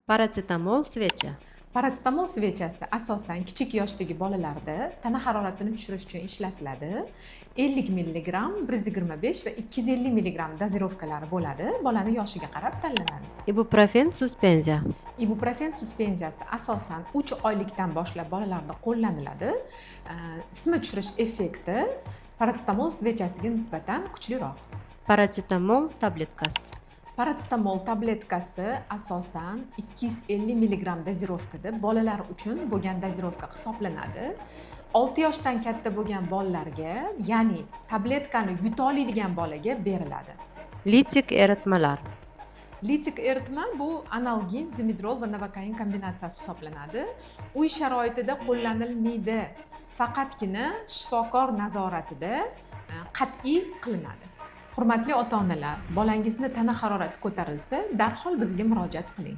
Paracetamol свеча. Paracetamol свеча si asosan kichik yoshdagi bolalarda tana haroratini tushirish uchun ishlatiladi. 50 milligramm, 125 va 250 milligramm дозировка lari bo'ladi. Bolani yoshiga qarab tanlanadi. Ibuprofen suspenziya. Ibuprofen suspenziyasi asosan 3 oylikdan boshlab bolalarda qo'llaniladi. Isitma tushirish effekti paracetamol свеча siga nisbatan kuchliroq. Paracetamol tabletkasi. Paracetamol tabletkasi asosan 250 milligramm дозировка da bolalar uchun bo'lgan дозировка hisoblanadi. 6 yoshdan katta bo'lgan bolalarga, ya'ni tabletkani yuta oladigan bolaga beriladi. Litik eritmalar. Litik eritma bu analgin, dimedrol va novokain kombinatsiyasi hisoblanadi. Uy sharoitida qo'llanilmaydi. Faqatgina shifokor nazoratida qat'iy qilinadi. Hurmatli ota-onalar, bolangizni tana harorati ko'tarilsa, darhol bizga murojaat qiling.